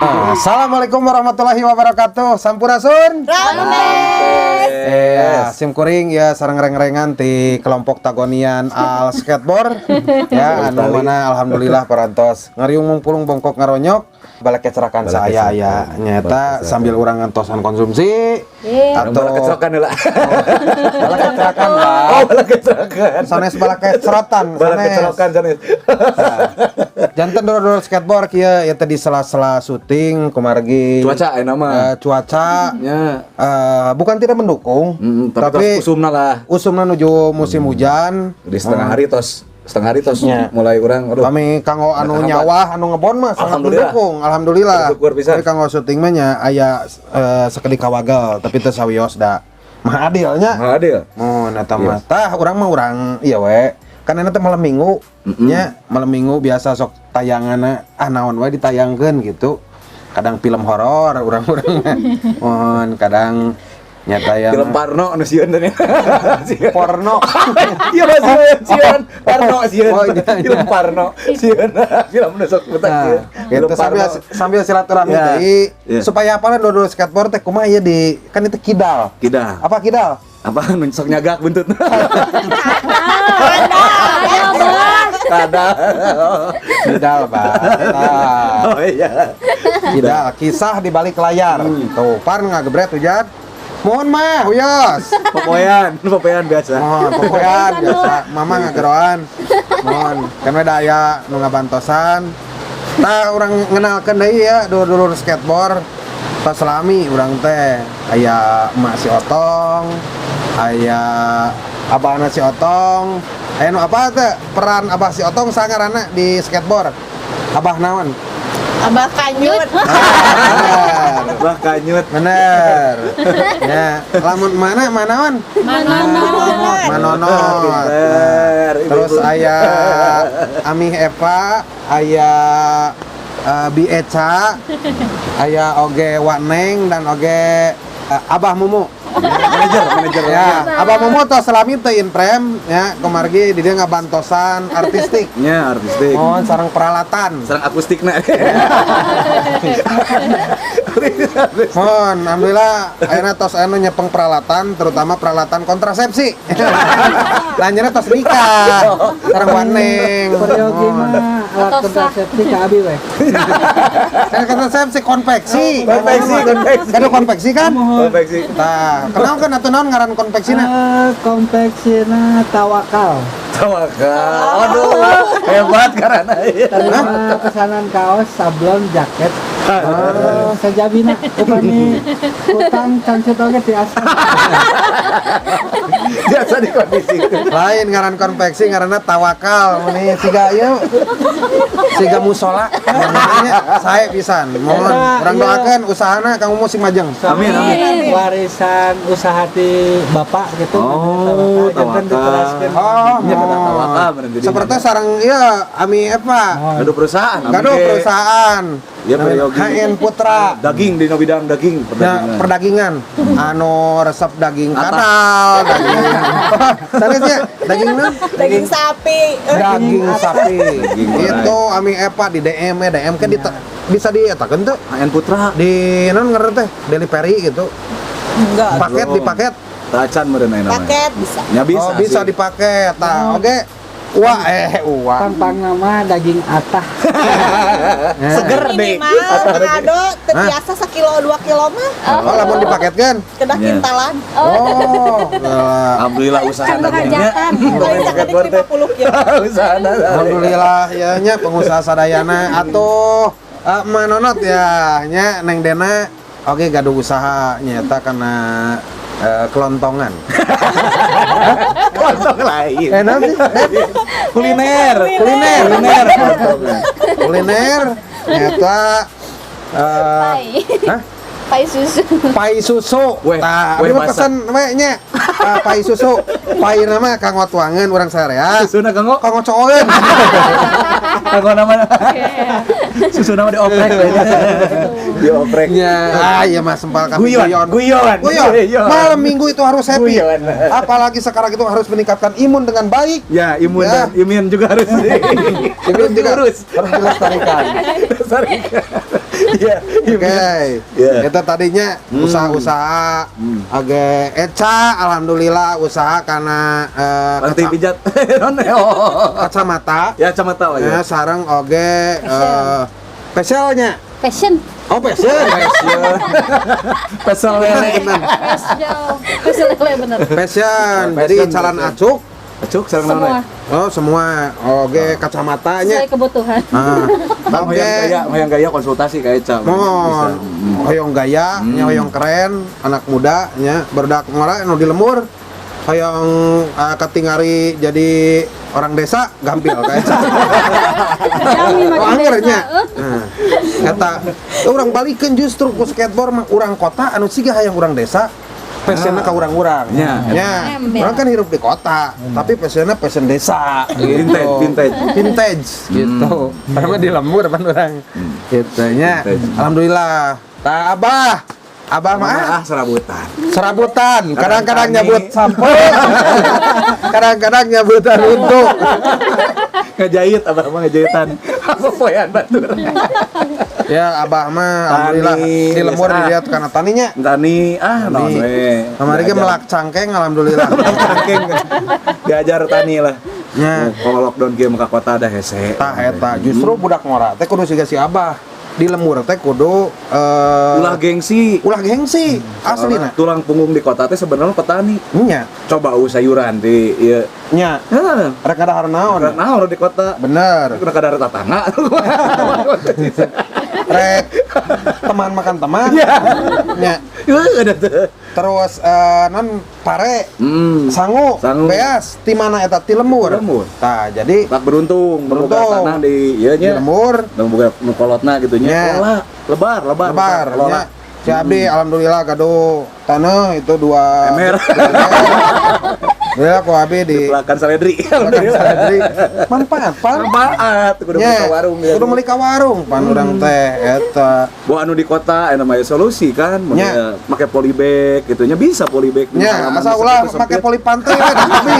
Assalamualaikum warahmatullahi wabarakatuh. Sampurasun. Rampes. Eh, sim kuring ya sareng reng-rengan ti kelompok Tagonian al skateboard ya, anu mana alhamdulillah parantos ngariung mungpulung bongkok ngaronyok balak kecerakan saya aya nyata sambil urang ngantosan konsumsi atau Balak kecerakan lah. Balak kecerakan, Pak. Oh, balak kecerakan. Sanes balak kecerotan. Balak Sanes. Kecerakan sanes. Janten dulur-dulur skateboard kieu ya, tadi sela-sela syuting kumargi Cuaca ayeuna mah. Cuaca Ya. Bukan tidak mendukung, Tapi, tos usumna lah. Usumna nuju musim hujan. Di setengah hari tos, setengah hari tos Ya. mulai urang aduh. Kami kanggo anu Bertahan. Nyawah anu ngebon mah sangat Alhamdulillah. Mendukung, alhamdulillah. Bersyukur pisan. Tapi kanggo syuting mah nya aya sakedik kawagel, tapi teu sawios da. Mah adil nya. Mah adil. Mun eta mah tah urang mah urang iya we. Kan enak teh malam Minggu nya, malam Minggu biasa sok tayanganna ah naon we ditayangkeun gitu. Kadang film horor urang-urang mah. Mun kadang nyata yang Film Parno anu sieun teh. Porno. Iya mah sieun, sieun. Parno sieun. Oh, iya. Film Parno sieun. Film nu sok butak Nah, sieun. gitu Film sambil Parno. Sambil silaturahmi Ya. deui Ya. supaya apa dulur skateboard teh kumaha ieu di kan itu kidal. Kidal. Apa kidal? Apa nu sok nyagak buntut? Ada, Bang. Kada. Kidal, Pak. Nah, Oh iya. kidal, kisah di balik layar. Tuh, par ngagebret hujan. Mohon mah, huyos. Popoean, popoean biasa. Mohon, popoean biasa. Mama ngageroan. Mohon, kan we da aya nu ngabantosan. Tah urang ngenalkeun deui ya dulur-dulur skateboard. Tos lami urang teh aya emak si Otong, aya abahna si Otong. Aya nu apa teh peran abah si Otong sangarana di skateboard? Abah naon? Abah kanyut. Bener. Wah, kanyut. Bener. Ya, lamun mana manaon? Manonot. Manonot. Pinter, Nah, terus ibu-ibu. aya Amih Eva, aya Bi Eca, aya oge Waneng dan oge Abah Mumu. Manajer, manajer. Ya, Abah Mumu tos selami teu in frame ya, kumargi di dieu ngabantosan artistik. Ya, artistik. Oh, sareng peralatan. Sareng akustik na. Mohon, alhamdulillah ayeuna tos anu nyepeng peralatan, terutama peralatan kontrasepsi. Lanjutnya tos nikah. Sareng Waneng. Peryogi Mohon. Mah alat kontrasepsi ka abi we. Saya kontrasepsi konveksi. Konveksi, konveksi. Kado konveksi kan? Konveksi. Tah, kenal kan atuh naon ngaran konveksina? Konveksina tawakal. Tawakal. Aduh, hebat karena iya. Terima pesanan kaos, sablon, jaket. Oh, sajabina upami utang cangcut oge tiasa. Biasa di kondisi. Lain ngaran konveksi, ngaranna tawakal. Meni siga ieu siga musola. Namanya sae pisan. Mohon urang doakeun usahana Kang Mumu sing majeng. Amin, amin. Warisan usaha ti bapak gitu. Oh, Janten tawakal. diteraskeun. Oh, Iya, kata mohon. tawakal berarti. Seperti sareng ieu Ami Eva. Gaduh perusahaan. Ami Gaduh ge. Perusahaan. Ya, peryogi. HN Putra. Daging di bidang daging, Ya, perdagangan. Perdagingan. Anu resep daging Apa? Kadal, daging. Sanesnya daging naon? Daging sapi. Daging sapi. Daging Itu Ami Eva di DM ya, DM kan di, bisa dietakeun tuh. HN Putra. Di naon ngaranna teh? Delivery gitu. Enggak. Paket di paket. Tacan meureun aya namanya. Paket bisa. Ya bisa. Oh, bisa sih. dipaket. Tah, oke. Wah, wah. Tampang nama daging atah. Seger deh. Minimal Manado teu biasa sekilo 2 kilo mah. Oh, lamun dipaketkeun. Kedah Iya. kintalan. Oh, lah. Alhamdulillah usaha dagingnya. Paling sakedik 50 kilo. Usaha Alhamdulillah ya nya pengusaha sadayana atuh manonot ya nya Neng Dena oke gaduh usaha nyata karena kelontongan. Kelontong lain. Eh, nanti Kuliner. Kuliner. Kuliner kelontongan. Kuliner nyata Pai. Hah? Pai susu. Pai susu. Weh, Tah, weh abdi mah masak. Pesen we nya. Ah, pai susu. Pai nama kanggo tuangeun urang sarea. Susuna kanggo Kanggo cooeun. Kanggo nama. Susuna mah dioprek. Dioprek. Ya, ah iya mah sempal kami Guyon, guyon. Guyon. Guyon. Malam minggu itu harus happy. Guyon. Apalagi sekarang itu harus meningkatkan imun dengan baik. Ya, imun Ya. dan imun juga harus Imun juga diurus. harus dilestarikan. Dilestarikan. Iya, imun. Oke. Ya. Itu tadinya usaha-usaha agak Eca alhamdulillah usaha karena Panti pijat. Non, oh. Kacamata. Ya, kacamata lah ya. Ya, sareng oge facialnya. Fashion. Oh, fashion. Fashion. Pesel lele. Fashion. Fashion lele bener. Fashion. Jadi Fashion, calon fashion. acuk. Acuk sareng Semua. naon? Oh, semua. Oge kacamatanya. Sesuai kebutuhan. Ah, Bang oge. hoyong gaya konsultasi ka Eca. Mohon hoyong gaya, nya hoyong keren, anak muda, nya barudak ngora nu di lembur, hoyong katingari jadi orang desa gampil kayak Jami Oh, makin angger desa. nya. Nah, eta urang balikeun justru ku skateboard mah urang kota anu siga hayang urang desa passionnya ka urang-urang. Nya. Nya. Ember. Urang kan hirup di kota, tapi passionnya passion desa gitu. Vintage, vintage. Vintage gitu. Karena di lembur pan urang. Gitu nya. Vintage. Alhamdulillah. Tah Abah. Abah mah Ah, serabutan. serabutan, kadang-kadang Tani. nyabut sampo. Kadang-kadang nyabutan untuk. Ngejahit abah mah ngejahitan. Apa poean batur. Ya Abah mah alhamdulillah Tani, di lembur biasa. dilihat karena taninya. Tani ah naon Tani. we. Kamari ge Diajar. melak cangkeng alhamdulillah. Cangkeng. Diajar tani lah. Nya. Kalau lockdown ge ka kota ada hese. Tah eta justru budak ngora teh kudu siga si Abah. Di lembur teh kudu Ulah gengsi. Ulah gengsi aslina. Tulang punggung di kota teh sebenarnya petani. Nya, Coba sayuran di ieu. Nya. Heeh. Rek ada naon. Naon di kota. Bener. Rek ada tetangga. Rek teman makan teman. Nya. Heeh, ada tuh. Terus non pare sangu, Sangu. Beas ti mana eta ti lembur. Lembur. Tah, jadi Tak beruntung, Beruntung. beruntung tanah di ieu di nya. lembur Nu boga nu kolotna gitu Nya. nya. Kelola, lebar, lebar, lebar kelola. nya. Si Abdi alhamdulillah gaduh tanah itu dua Ember. dua ember. Ya, ku Abdi di Pelakan saledri. Alhamdulillah. Manfaat pan. Manfaat kudu Nya, meuli ka warung ya. Kudu meuli ka warung pan urang teh eta. Bahwa anu di kota aya namanya solusi kan, mun Nya. make polybag gitu nya bisa polybag di Nya, halaman asa bisa ulah sempit. make poli pantai we tapi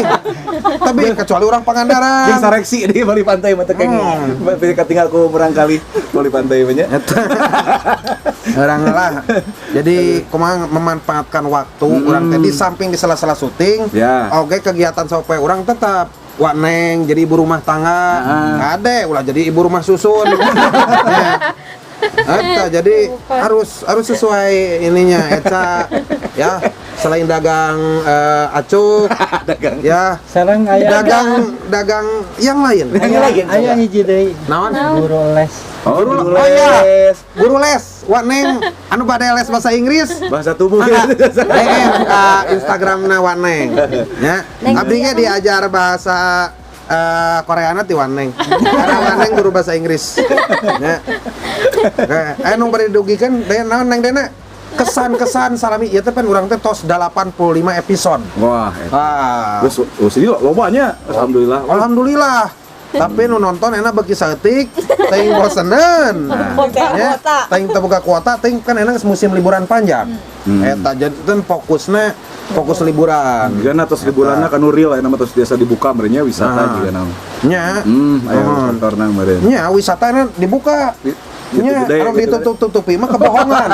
tapi kecuali orang Pangandaran. Jeung sareksi di poli pantai mah teh kenging. Hmm. Katinggal ku murang kali poli pantai mah nya. Eta. Orang lah. Jadi kumaha memanfaatkan waktu urang teh di samping di sela-sela syuting. Ya. Oke kegiatan sampai urang tetap Wak Neng jadi ibu rumah tangga. Ade ulah jadi ibu rumah susun. Ya. Eta jadi harus harus sesuai ininya Eca ya selain dagang acuk Dagang. ya Sareng aya dagang dagang yang lain. Yang lain. Aya hiji deui. Naon? Guru les. Oh, Guru, guru oh iya. les. Guru les, Wak Neng anu bade les bahasa Inggris. Bahasa tubuh. Mangga, DM ka Instagramna Wak Neng. Ya. Neng Abdi ge diajar bahasa Koreana ti Wak Neng. Karena Wak Neng guru bahasa Inggris. Ya. Oke, nu bade didugikeun deui naon Neng Dena? Kesan-kesan salami ieu teh pan urang teh tos 85 episode. Wah, eta. Ah. Terus terus ini lobanya. Alhamdulillah. Alhamdulillah. Tapi nu nonton enak beki saeutik, teuing boseneun. Ya, Kuota. teuing teu boga kuota, teuing kan enak musim liburan panjang. Eta jadi kan fokusnya fokus liburan. Jika na tos liburanna kan real aya nama tos biasa dibuka merenya wisata Nah. juga nama. Nya. Aya Hmm. kantorna meureun. Nya wisatanya dibuka. Gitu Nya, gede, kalau gitu ditutup-tutupi mah kebohongan.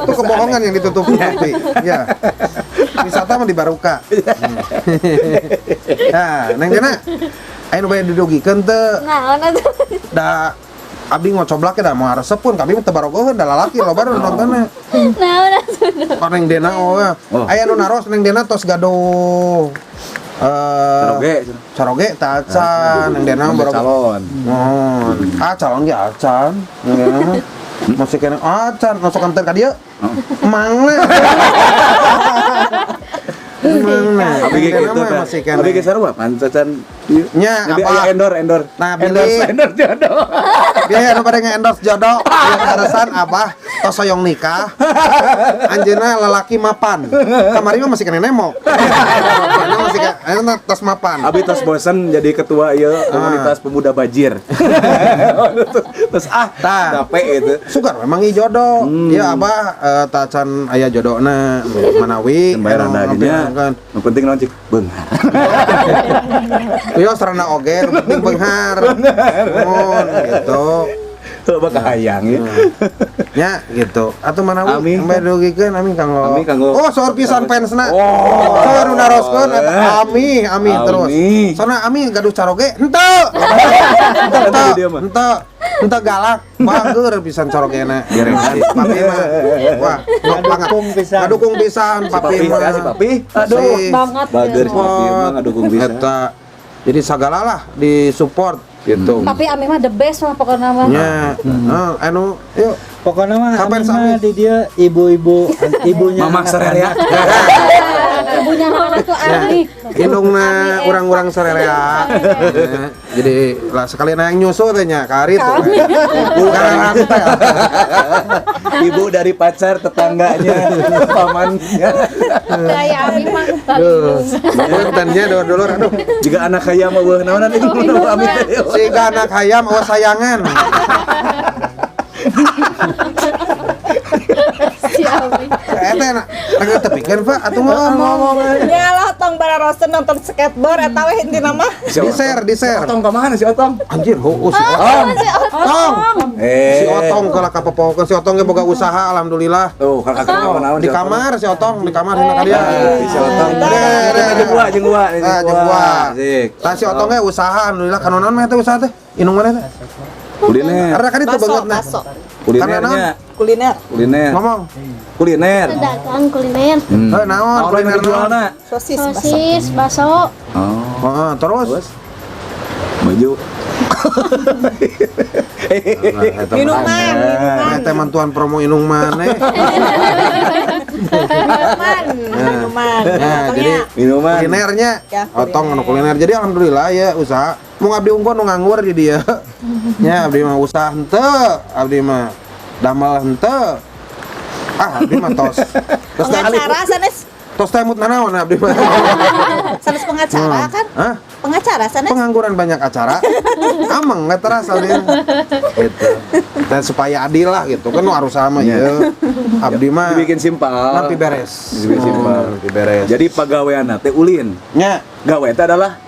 Itu kebohongan yang ditutup-tutupi. Ya. Wisata mah dibaruka. Nah, Neng Dena, aya nu bade didugikeun teu? Nah, mana tuh? Da abdi ngocoblak da moal resep pun kami mah teu barogoheun da lalaki loba nu nontonnya. Nah, mana tuh? Oh, Neng Dena oh. Ya. Oh. Aya nu naros Neng Dena tos gaduh Caroge. Caroge teh acan Neng Dena Ambil barogo. calon. Mohon. Ah calon ge acan. Neng Dena mah masih kena acan masuk kantor ka dieu. Mangna. Mangna. Abi ge Neng Dena gitu mah teh. masih kena. Abi ge sarua pancetan. Nya, Tapi apa? aya endor endor. Nah, endor bilih. endor jodoh. Biaya anu pada nge-endorse jodoh, ieu alasan Abah tos hoyong nikah. Anjeunna lalaki mapan. Kamari mah masih kena nemok. Ayeuna masih ayeuna tos mapan. Abi tos bosen jadi ketua ieu komunitas pemuda bajir. Terus ah, Tah. capek itu. Sugar memang ieu jodoh. Ya Abah tacan aya jodona manawi Bayaran anu dinya. kan. Nu penting naon cik beunghar. Yo sarana oge nu penting beunghar. Mun gitu. Loba kahayang ya. Ya gitu. Atuh manawi Amin. sampai dugikeun amin kanggo. Amin, kanggo. Oh, seur pisan fansna. Oh. Seur nu naroskeun eta ami, ami terus. Ami. Soalna ami gaduh caroge henteu. Henteu, Dia mah. henteu. Henteu galak, bager pisan carogena. Papi mah. Wah, nok banget. Ngadukung pisan. Ngadukung pisan Si papi papi, mah. ya, si papi. Aduh. Si. Banget. Bager si papi mah ngadukung pisan. Eta. Jadi sagala lah disupport gitu. Tapi Ami mah the best lah pokoknya mah. Nya, heeh, anu, yuk. Pokoknya mah Kapan Ami mah sampai? di dia ibu-ibu ibunya Mamah anak-anak. sererea. Ibunya anak tuh Ami. Indungna urang-urang sarerea. Ya, jadi lah sekalian yang nyusu teh nya ka ari tuh. Bukan teh. Ibu dari pacar tetangganya, pamannya. Kayak Ami mah. Duh. Punten nya dulur-dulur aduh. Jika anak hayam eueuh naonan itu Oh, Ami iya. teh. Siga anak hayam awas sayangan. Si Ami. Eta na rek tepikeun Pak atuh ngomong. Ya lah tong bararosen nonton skateboard eta we intina mah. Di-share, di-share. Otong ka mana si Otong? Anjir, heueuh si Otong. Tong. Eh. Si Otong kalau kapopohokeun si Otong ge boga usaha alhamdulillah. Tuh, kakak kakak naon Di kamar si Otong, di kamar hina ka dia. Ah, si Otong. Jeung gua, jeung gua, Ah, jeung gua. Sik. Tah si Otong ge usaha alhamdulillah kanonaon mah teh usaha teh? Inung mana teh? Kuliner. Karena kan itu Baso, banget nah. baso. Kulinernya. Kuliner, Kuliner. Ngomong. Kuliner. Dagang kuliner. Hmm. Eh, naon kuliner kuliner naon? jualna? sosis, baso. Sosis, bakso, Oh. Heeh, terus. Terus baju. Nah, eta mah. Minuman, minuman, Eta mantuan promo inung maneh. minuman, minuman. Nah, jadi Minuman. kulinernya Ya, kuliner. otong anu kuliner. Jadi alhamdulillah ya usaha. Mau abdi unggul nu nganggur di dia. Nya abdi mah usaha henteu, abdi mah damel henteu. Ah, abdi mah tos. Tos teh Pengacara sanes, tos teh mut nanaon abdi mah. sanes pengacara kan? Hah? Pengacara sanes. Pengangguran banyak acara. Ameng nggak terasa dia. Gitu. Dan supaya adil lah gitu kan nu harus sama ya. Abdi mah Dibikin simpel. nanti beres. Dibikin simpel. Nanti beres. Jadi pagawean teh ulin. nya. Gawe teh adalah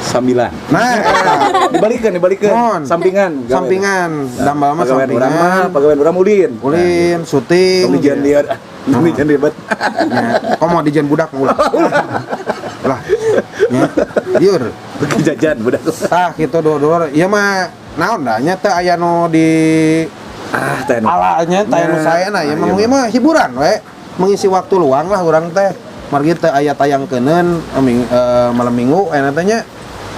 sambilan. Nah, eta. Dibalikan, dibalikan. Mon. Sampingan. gawe teh. Sampingan, damel mah Pagawean urang mah, sampingan. pagawean urang ulin. Ulin, syuting. Tong dijian liar. Tong dijian ribet. Ya, kok mau dijian budak ulah. Lah. Ya. Liur. Beki jajan budak. Tah kitu dulur-dulur. Ieu mah naon dah nya teh aya nu di Ah, teh. nu. alanya teh anu Nya. saena ya Ah, mah iya ieu mah hiburan we. Mengisi waktu luang lah urang teh. Margi teh aya tayangkeuneun malam minggu aya teh nya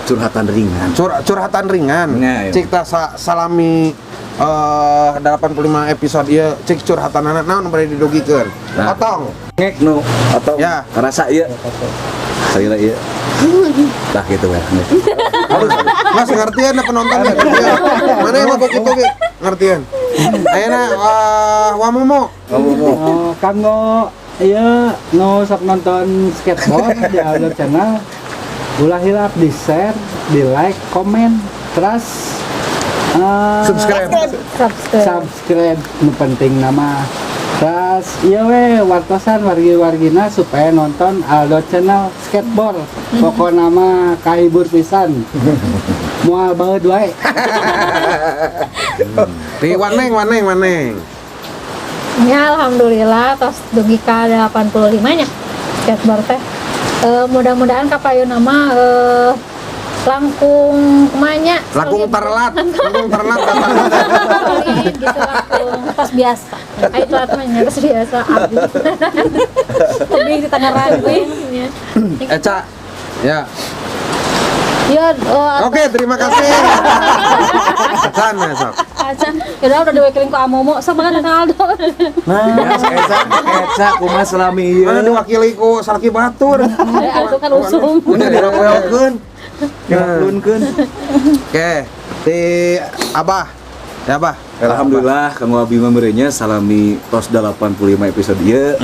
Curhatan ringan. Curhatan ringan. Nya, iya. Cik tah salami 85 episode ieu cik curhatanana naon bade didugikeun. Nah. Otong. Ngek nu atau Ya. ngerasa ieu. Saya ieu. Tah gitu we. Harus Mas ngertian dah penonton ya. Mana yang mau kitu ge ngertian. Ayeuna Wamumu. Ngomong. Oh, kanggo ieu nu sok nonton skateboard di Aldo Channel ulah hilap di share, di like, komen, terus Subscribe. Subscribe. subscribe nu penting nama. Terus iya we wartosan wargi-wargina supaya nonton Aldo Channel skateboard. Pokokna mah kahibur pisan. Moal baeud wae. Di Waneng, Waneng, Waneng. Ya alhamdulillah tos dugi ka 85 nya skateboard teh. Mudah-mudahan kapayun nama langkung kumanya Langkung terlat, langkung terlat datang. solid gitu langkung pas biasa. Ayo telat mah nya, pas biasa abdi. Tebing di Tangerang we. Ya. Eca. Ya. Ya, oh, Oke, terima kasih. Sana sok. Acan, ya udah diwakilin ku Amomo, sok banget Kang Aldo. Nah, Ya, si Eca, Eca kumaha selami ieu. mana diwakili ku salaki batur. Ya, aku kan usum. Udah dirokeun. Dirokeunkeun. Oke, di Abah. Ya, Bah. Alhamdulillah kanggo abi mah meureunnya salami tos 85 episode ieu.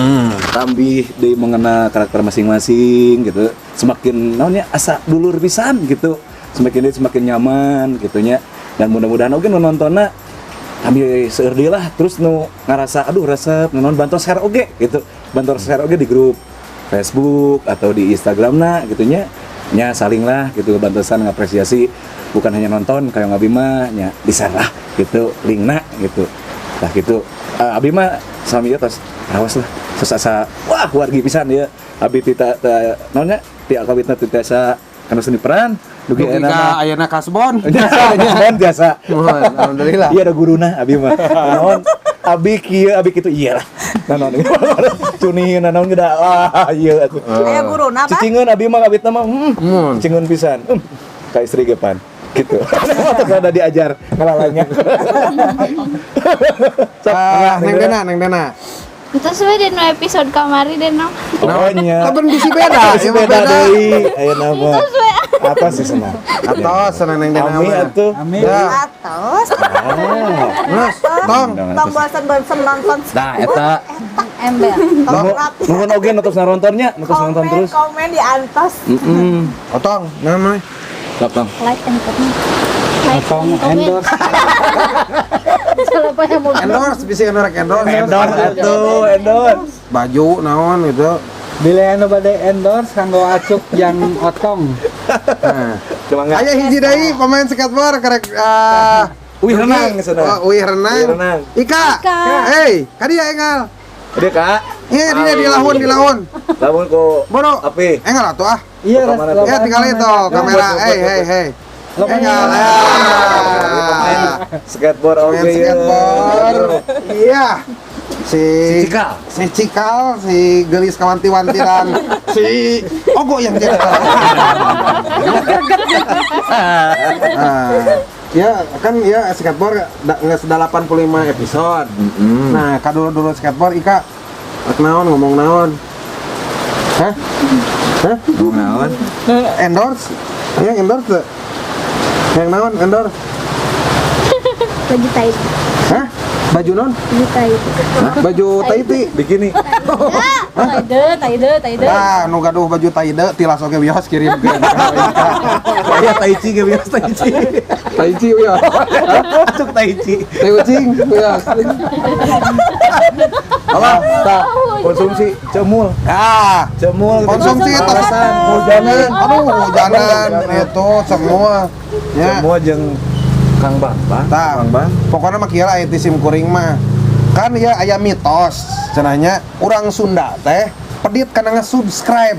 Tambih deui mengenal karakter masing-masing gitu. Semakin naonnya asa dulur pisan gitu. Semakin deui semakin nyaman gitu nya. Dan mudah-mudahan oge nu nontonna kami seueur deui lah, terus nu ngarasa aduh resep nu bantu share oge gitu. Bantu share oge di grup Facebook atau di Instagram na gitu nya, nya saling lah gitu bantuan ngapresiasi, bukan hanya nonton kayak abi mah nya bisa lah gitu linkna gitu. Nah gitu. Abi mah sami ieu tos rawas lah, tos asa wah wargi pisan ya abi ti ta naonnya ti akawitna ti tiasa kana seni peran dugi Dugi enak ka mah. ayeuna kasbon. Kasbon biasa. Mohon, alhamdulillah. Iya ada guruna abi mah. Naon abi kieu abi kitu iya lah. Naon cuni naon ge da wah iya atuh. Aya guruna, Pak. Cicingeun abi mah kabitna mah Hmm. cicingeun pisan. Ka istri ge pan gitu. Atau kada diajar ngalalanya. Sok, Ah, Neng Dena, Neng Dena. Itu we dina episode kamari deh no. Oh nya. Kapan bisi beda? Bisi Ieu mah beda deui aya nama. Apa sih senang? Atos senang Neng Dena Ami mah. atuh. Amin. Ya, Atos. Mas, tong. Tong bosen-bosen nonton. Nah, eta Ember. Tong rapi. Nuhun oge nu tos narontonnya, nu tos nonton Komen, terus. komen di antos. Heeh. Otong, namanya. Sok tong. Like and comment. Like Otong and comment. endorse. Salah yang mau Endorse, bisa endorse, endorse. Endorse atuh, endorse. Baju naon gitu. Bila anu bade endorse kanggo acuk yang otong. Nah. Semangat. Aya hiji deui pemain skateboard karek Wih, Dugi. renang cenah. Oh, wih renang. Wih, renang. Ika. Ika. Hei, ka dieu enggal. Dia Kak. Iya, di di lahun, di lahun. Lamun ku Boro. api. Enggal atuh ah. Iya, Ke mana tuh? Ya tinggal itu kamera. Hey, hey, hey. Enggal. Pemain Ya. skateboard oke Pemain ya. skateboard. Iya. Si Si Cikal. Si Cikal, si Gelis kawanti-wanti dan si Ogo yang jadi. Nah, ya kan ya skateboard nggak sudah 85 episode. Nah, kadulur-dulur skateboard Ika rek naon ngomong naon? Hah? Hah? Naon? Endorse? Yang endorse tuh? Yang naon endorse? Baju tait. Hah? Baju non? Baju tait. Baju Tahiti. Bikini. Taide, taide, taide. Nah, nu gaduh baju Taide tilas oge wios kirim ke. Aya tai chi ge biasa tai chi. Tai chi wios. Cuk tai chi. Tai ucing wios. Apa? Tah, konsumsi cemul. Ah, Cemul konsumsi tos tos hujanan. Aduh, hujanan itu semua. Ya. Semua jeung Kang Bambang. Tah, Kang Bambang. pokoknya mah kira aya ti sim kuring mah. Kan ya aya mitos cenahnya urang Sunda teh pedit kana nge-subscribe.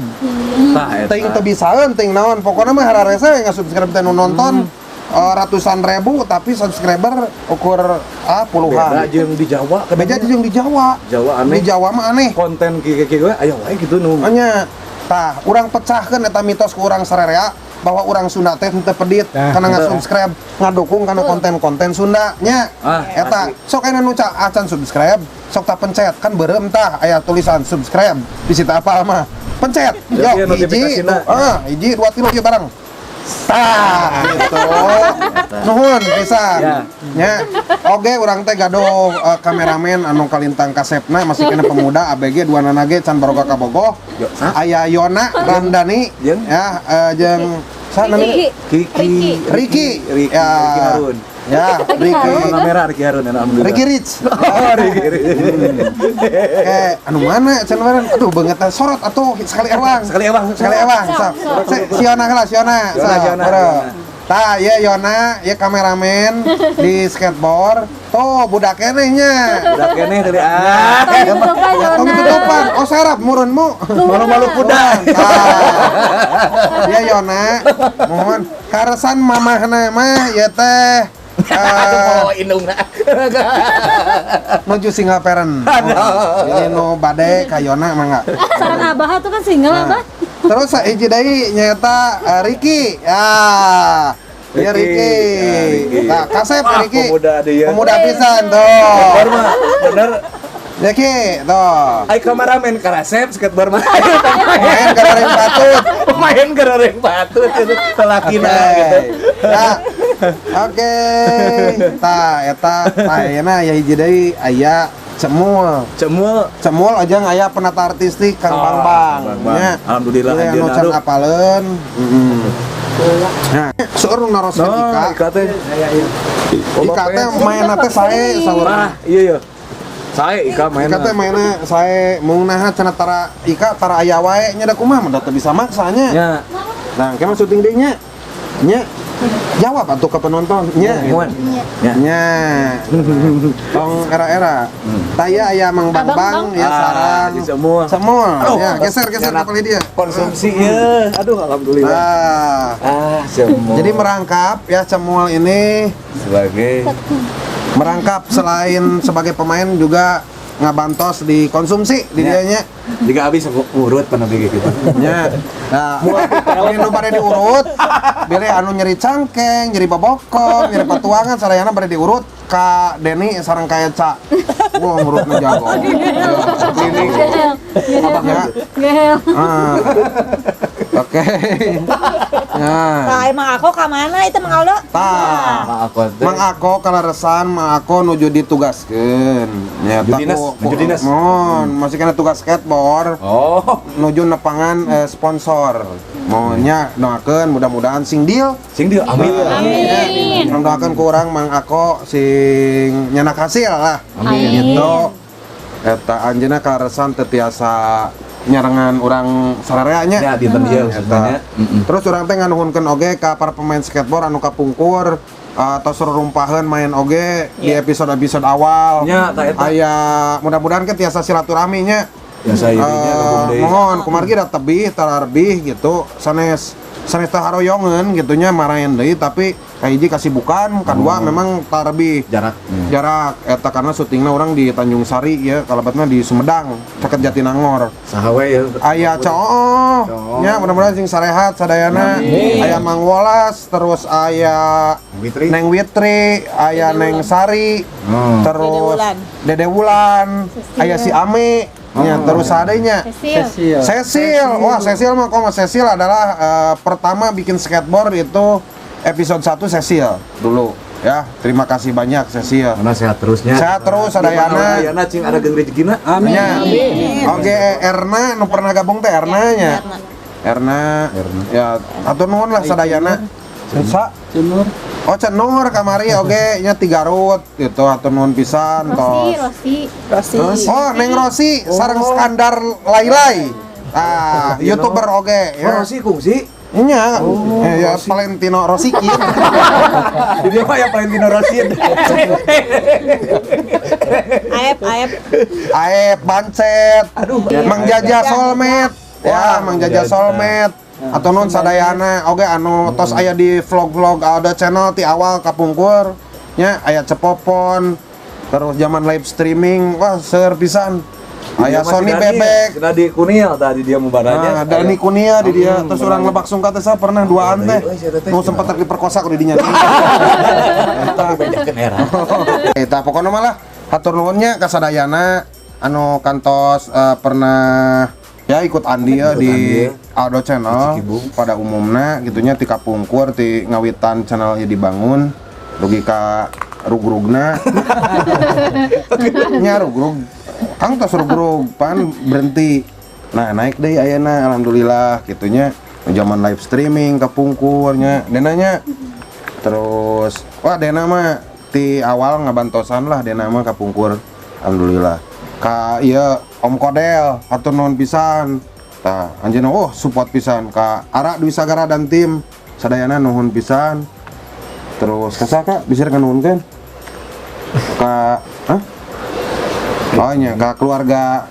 Tah eta. Teuing teu bisaeun teuing naon, pokoknya mah hararese nge-subscribe teh nu nonton ratusan ribu tapi subscriber ukur Beda puluhan. jeung di Jawa kan. Beda jeung di Jawa. Jawa aneh. Di Jawa mah aneh. Konten kieu-kieu we aya wae gitu nu. Nya tah urang pecahkeun eta mitos ku urang sarerea bahwa urang Sunda teh henteu pedit Nah, karena nge-subscribe ngadukung kana konten-konten Sunda nya. Ah, Eta sok aya nu acan subscribe sok tak pencet kan beureum tah aya tulisan subscribe bisi teu apal mah pencet. Jadi Yo ya hiji, notifikasina. hiji dua tilu ieu bareng. Tah gitu. Nuhun pisan. Ya. Nya. Oge urang teh gaduh kameramen anu kalintang kasepna masih kena pemuda ABG dua nana ge can baroga kabogoh. Yo, sa? Aya Yona Ramdhani Jeung? ya jeung sa namanya? Riki. Kiki Riki. Riki, Ya. Riki Harun. Ya, Riki. Warna merah Riki Harun alhamdulillah. Riki Rich. Oh, Riki Rich. Eh, anu mana cenah meureun? Aduh beungeut sorot atuh sekali ewang. Sekali ewang. Sekali ewang. Sok, Sok. sok. Si Yona heula, si Yona. Yona, Sok, Yona, bro. Yona. Tah, ya Yona, ya kameramen di skateboard. Tuh, budak keneh nya. Budak keneh tadi ah. Tong tutupan Tong Yona. tutupan. Oh, serap murunmu. Malu-malu kuda. Tah. Ya Yona, mohon karesan mamahna mah ya teh Oh, indungna. nuju single parent. Ini nu bade ka Yona mangga. Saran Abah tuh kan single Nah. Abah. Terus hiji deui nyaeta Ricky. Ya. Iya Ricky. Ricky. Ya, Ricky. Nah, kasep Wah, Ricky. pemuda dia. Pemuda pisan tuh. Skateboard mah bener. Ricky tuh. Ai kameramen karasep skateboard mah. Main gareng patut. Pemain gareng patut itu lelaki Oke. nah gitu. Nah, Oke, tah eta tah ayeuna aya hiji deui, aya Cemul. Cemul. Cemul aja aya penata artistik Kang Ah, Bang Bang. Bang Bang. Nya. Alhamdulillah, Ieu anu anjeunna, can aduh. apaleun. Heeh. Nah, seueur nu naroskeun Nah, Ika. Ika teh. Ika teh mainna teh sae saur. Ah, iya iya. Sae Ika mainna. Ika teh mainna sae, mung naha cenah tara Ika tara aya wae nya, da kumaha mah da teu bisa maksanya. Nya. Nah, engke mah syuting deui nya. Nya. Jawab atuh ke penonton nya. Muan. Nya. Nya. Tong era-era. Taya aya Mang Bang Abang Bang Bang. ya Ah, sarang. di semua. Semua. Aduh. Ya, geser geser ke palih dia. Konsumsi ya. Aduh, alhamdulillah. Nah, Ah, semua. jadi merangkap ya Cemul ini sebagai merangkap selain sebagai pemain juga ngabantos di konsumsi di Ya. dianya. Jika habis urut pernah gitu. Nya. Nah, ini nu bade diurut, bilih anu nyeri cangkeng, nyeri bobokong, nyeri patuangan sadayana bade diurut ka Deni sareng ka Eca. Wah, ngurutna jago. Klinik. Ya. Gel. Ah. Oke. Nah. Tah, emang aku ka mana itu, Mang Aldo? Tah. Mang Ako teh. Mang Ako kaleresan Mang Ako nuju ditugaskeun. Nya Nuju dinas, nuju dinas. Mohon, masih kena tugas skateboard. Oh, Nuju nepangan sponsor. Mohonnya doakeun mudah-mudahan sing deal. Sing deal, amin. Amin. Urang doakeun ku urang Mang Ako sing nyanak hasil lah. Amin. Gitu. Eta anjeunna kaleresan teu tiasa nyarengan urang sararea nya. Ya, dinten ieu Eta. khususnya. Terus urang teh nganuhunkeun oge ka para pemain skateboard anu kapungkur tos rumpaheun main oge di episode-episode awal. Nya, tah eta. Aya mudah-mudahan kan tiasa silaturahmi nya. Ya saya nya gabung deui. Mohon kumargi da tebih tararbih gitu, sanes sanes teh haroyongeun gitu nya marahin deui, tapi kahiji kasibukan, kadua memang tarbih Jarak. Jarak eta karena syutingna urang di Tanjung Sari ya, kalabatna di Sumedang caket Jatinangor. Saha we ya? Aya Coo Coo. nya, mudah-mudahan sing sarehat sadayana. Aya Mang Wolas, terus aya Witri. Neng Witri, aya Neng Sari, terus Dede Wulan. Dede Wulan, aya si Ame nya, terus adanya Cecil. Cecil. Cecil, wah, Cecil mah koma Cecil adalah pertama bikin skateboard itu episode 1 Cecil dulu ya. Terima kasih banyak, Cecil. Mana sehat terusnya. Sehat terus, sadayana. Sadayana cing ada geng rezekina. Amin. Nya. Oke, Erna nu pernah gabung teh Erna nya. Erna. Erna. Erna. Ya, atur nuhun lah sadayana. Sa Cenur. Oh, Cenur kamari oge nya ti Garut gitu, atur nuhun pisan Rosi, tos. Rosi. Rosi. Oh, Neng Rosi sareng Skandar Lailai. Ah, Valentino. YouTuber oge Oh, ya. Rosi kungsi. Nya, Oh, ya Rossi. Valentino Rossi kieu. Jadi apa ya Valentino Rossi? Aep, Aep. Aep Bancet. Aduh, Mang Jaja Solmed. Ya, Wah, Mang Jaja Jaja. Solmed. Atau non sadayana oge anu tos aya di vlog-vlog ada channel ti awal kapungkur nya, aya Cepopon, terus zaman live streaming, wah, seueur pisan. Aya Sony Bebek. Sudah di Kunil tadi dia mubaranya. Nah, Dani Kunia di dia, terus orang baranya. Lebak Sungka teh sa pernah duaan teh. Oh, iya, teh. Nu sempat diperkosa ku di dinya. Tapi bedakeun era. Eta pokoknya malah hatur nuhunnya ka sadayana anu kantos pernah ya ikut andil Ikut di andil. Aldo Channel Cikibung. Pada umumna gitunya ti kapungkur ti ngawitan channel ieu dibangun dugi ka rugrugna nya, rugrug Kang tos rugrug pan berhenti, nah naik deui ayeuna alhamdulillah gitunya, zaman live streaming kapungkurnya Denanya, terus wah, Dena mah ti awal ngabantosan lah, Dena mah kapungkur alhamdulillah. Ka iya Om Kodel hatur nuhun pisan. Tah anjeunna, oh, support pisan. Ka Ara Dwi Sagara dan tim sadayana nuhun pisan. Terus ka saha bisa nganuhunkeun ka, hah? Oh nya, ka keluarga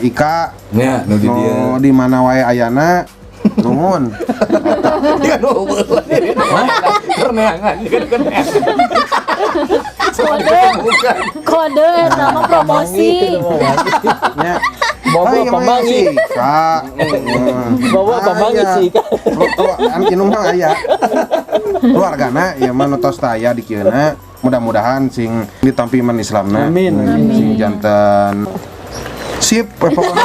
Ika. Ya, nu di dia. Nu di mana wae ayana nuhun. Dia nu kerneangan, kan Kode, kode eta mah promosi. Nya. Bawa Hai, pamangi. si Ika. Bawa pamangi si Ika. An inung mah aya. Keluargana ieu mah nu tos teu aya di kieu. Mudah-mudahan sing ditampi iman Islamna. Amin. Sing janten sip we pokona.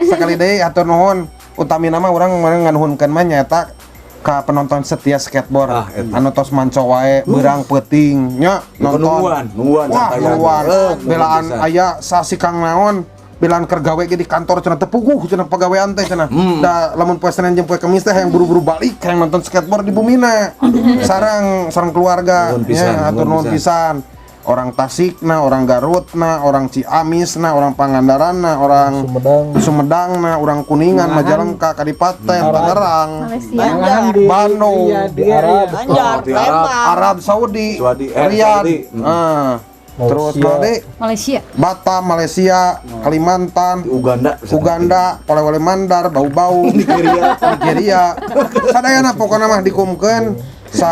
Sekali deui hatur nuhun, utamina mah urang urang nganuhunkeun mah nyaeta Ka penonton setia skateboard Ah, eta. anu tos manco wae beurang peuting nya Bukan nonton. nungguan, nungguan Wah, santai nungguan. aja. Eh, Belaan pisan. aya sasi kang naon belaan keur gawe ge di kantor cenah teu puguh cenah pagawean teh cenah. Da lamun poe Senin jeung poe Kemis teh hayang buru-buru balik hayang nonton skateboard di bumina. Sareng sareng keluarga Nuhun pisan, nya hatur nuhun nuhun pisan. Orang Tasik na, orang Garut na, orang Ciamis na, orang Pangandaran na, orang Sumedang. Sumedang na, orang Kuningan, Majalengka, Kadipaten, Tangerang, Malaysia. Malahan di Bandung, iya, di dia, Arab. iya. Banjar, Oh, di Arab. Lembang. Arab Saudi, Saudi, eh, Riyadh, Saudi. ah. Terus Malaysia. nanti Malaysia. Batam, Malaysia, Kalimantan, Di Uganda. Uganda, Polewali Mandar, Bau-Bau, Nigeria. Nigeria. Sadayana pokokna mah dikumkeun sa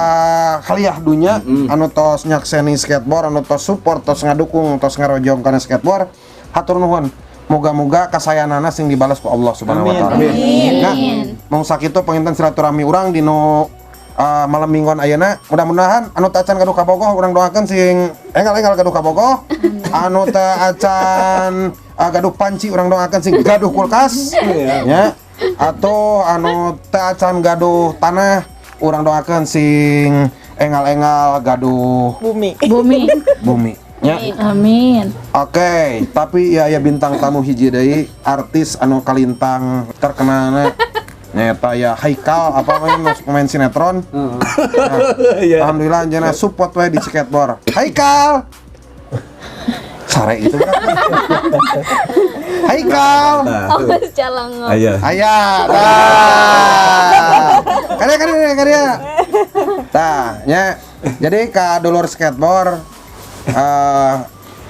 kaliah dunya anu tos nyakseni skateboard, anu tos support, tos ngadukung, tos ngarojong kana skateboard. Hatur nuhun. Moga-moga kasayanana sing dibalas ku Allah Subhanahu wa taala. Nah, mung sakitu panginten silaturahmi urang dinu malam mingguan ayeuna. Mudah-mudahan anu teu acan gaduh kabogoh urang doakeun sing enggal-enggal gaduh kabogoh. Anu teu acan gaduh panci urang doakeun sing gaduh kulkas ya. Atau anu teu acan gaduh tanah urang doakeun sing enggal-enggal gaduh Bumi. Bumi. bumi ya. Amin. Oke, tapi ya ya bintang tamu hiji deui artis anu kalintang terkenalna nyata ya Haikal apa namanya pemain sinetron. Nah, alhamdulillah anjeunna support we di skateboard. Haikal. Sare itu berapa? Haikal. Oh, jalan. Aya. Aya, dah. Karya karya karya. Tah, nya. Jadi ka dulur skateboard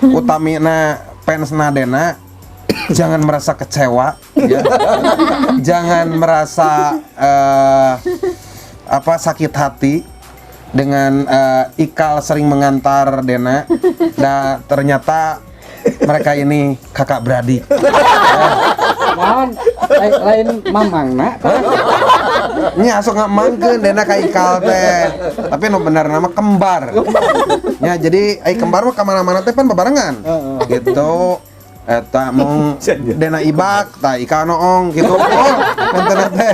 utamina fans Dena jangan merasa kecewa ya. Jangan merasa apa sakit hati dengan Ikal sering mengantar Dena dan ternyata mereka ini kakak beradik. Naon lain, lain mamangna. Nya sok ngamangkeun Dena ka Ikal teh. Tapi nu bener nama kembar. Ya jadi ai kembar mah kamana-mana teh pan babarengan. Gitu. Eta mung Dena ibak, tah Ikal noong gitu. Oh, enten teh.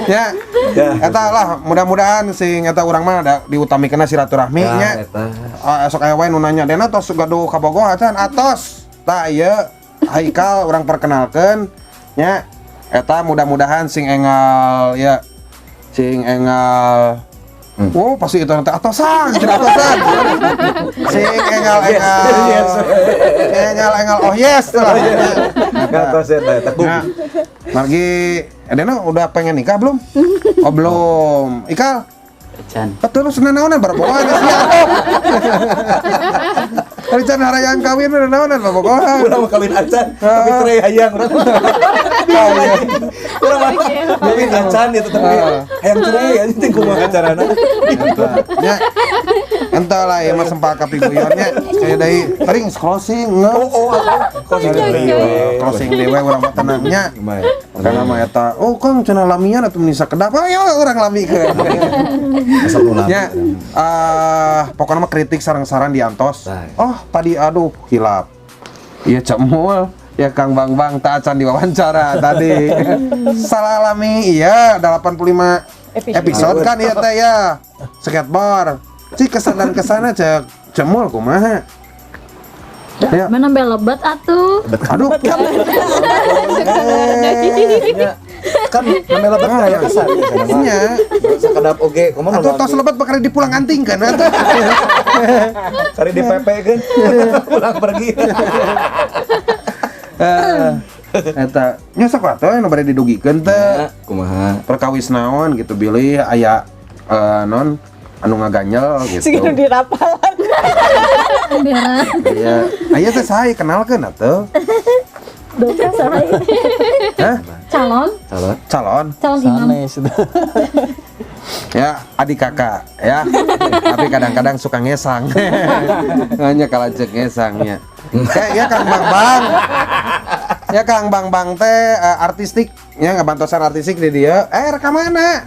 Ya. Ya. Eta lah mudah-mudahan sing eta urang mah da diutamikeun silaturahmi nya. Eta. Ah, esok aya wae nu nanya Dena tos gaduh kabogoh acan atos. Tah ieu Haikal urang perkenalkeun nya. Eta mudah-mudahan sing enggal ya sing enggal. Oh, pasti itu nanti atosan, cenah atosan. Sing enggal-enggal. Yes. Enggal-enggal. Oh yes lah. Atos eta eta. Nah, margi Dena udah pengen nikah belum? Oh, belum. Ikal, Can. terus nanaonan barobogohan sia atuh. Ari can harayang kawin nanaonan barobogohan. Urang mah kawin acan, tapi cerai hayang urang. Urang mah kawin acan itu tapi hayang cerai anjing teh kumaha carana. Ya. Entah lah ya mas sempat kapiguyonnya kayak dari tadi closing nge. Oh, closing deui. Closing dewe urang mah tenangnya. Karena mah eta, oh Kang cenah lamian atuh meni sakedap, ayo urang lamikeun. Asal nu lami. Ya, pokoknya mah kritik sarang-saran diantos. Nah. Oh, tadi aduh hilap. Iya cemul, ya Kang Bang Bang tak acan diwawancara tadi. Salah lami, iya 85 episode kan iya teh ya. Skateboard. Cik kesan dan kesana cek cemul kumaha. Ya. Mana belebat atuh. Aduh. Eh, Ya, kan namanya lebat kayak kesan biasana mah. Nya. Sakedap oge kumaha Atau tos lebat bakal dipulang anting kan atuh. Kari di PP kan. Pulang pergi. Eh, eta nya sok atuh nu bade didugikeun teh. Kumaha? Perkawis naon gitu bilih aya non anu ngaganyel gitu. Sing nu dirapalan. Iya. Aya teh saha kenalkeun atuh? Dosa saha. Hah? Calon, Calon. Calon. calon imam. Sanes itu. Ya, adik kakak ya. Tapi kadang-kadang suka ngesang. Hanya kalau cek ngesangnya. Ya, ya Kang Bang Bang. Ya Kang Bang Bang teh artistik ya ngabantosan artistik di dia. Eh rekamanna?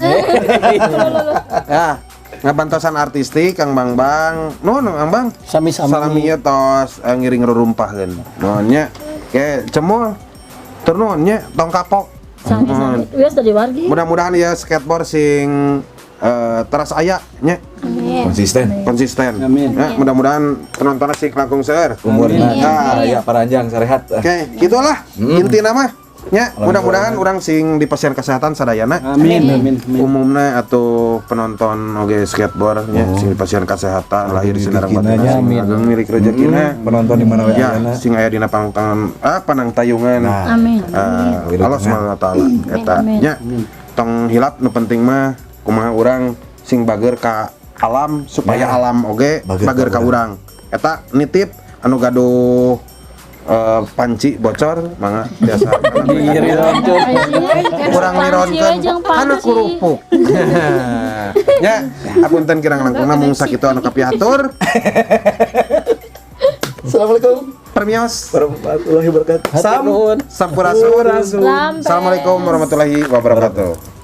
Ya, ngabantosan artistik Kang Bang Bang. Nuhun Kang Bang. Sami-sami. Salami ieu tos ngiring rurumpahkeun. Nuhun nya. Ke cemul. Tur nuhun nya tong kapok. Sami-sami. Wios dari wargi. Mudah-mudahan ya skateboard sing teras aya nya. Amin. Konsisten. Konsisten. Amin. Ya, mudah-mudahan penontonnya sing langkung seueur. Umurna Nah. aya paranjang sarehat. Oke, gitulah inti nama nya. Mudah-mudahan urang sing di pasien kesehatan sadayana. Amin, amin, amin. Umumnya atau penonton oge skateboard nya sing di pasien kesehatan lahir sareng batin sing ageng milik rezekina. Penonton di mana we Ya, ayana. sing aya dina pangtangan ah panangtayungan. Nah. Amin. Allah Subhanahu wa taala eta Amin. nya. Tong hilap, nu penting mah kumaha urang sing bager ka alam supaya Nah. alam oge Bager bager ka ka urang. Eta nitip anu gaduh panci bocor mangga biasa kurang nironkeun kana kerupuk nya. Apunten kirang langkung, mung sakitu anu kapihatur. Assalamualaikum Permios. warahmatullahi wabarakatuh. Hatur nuhun. Sampurasun. Rampes. Assalamualaikum warahmatullahi wabarakatuh.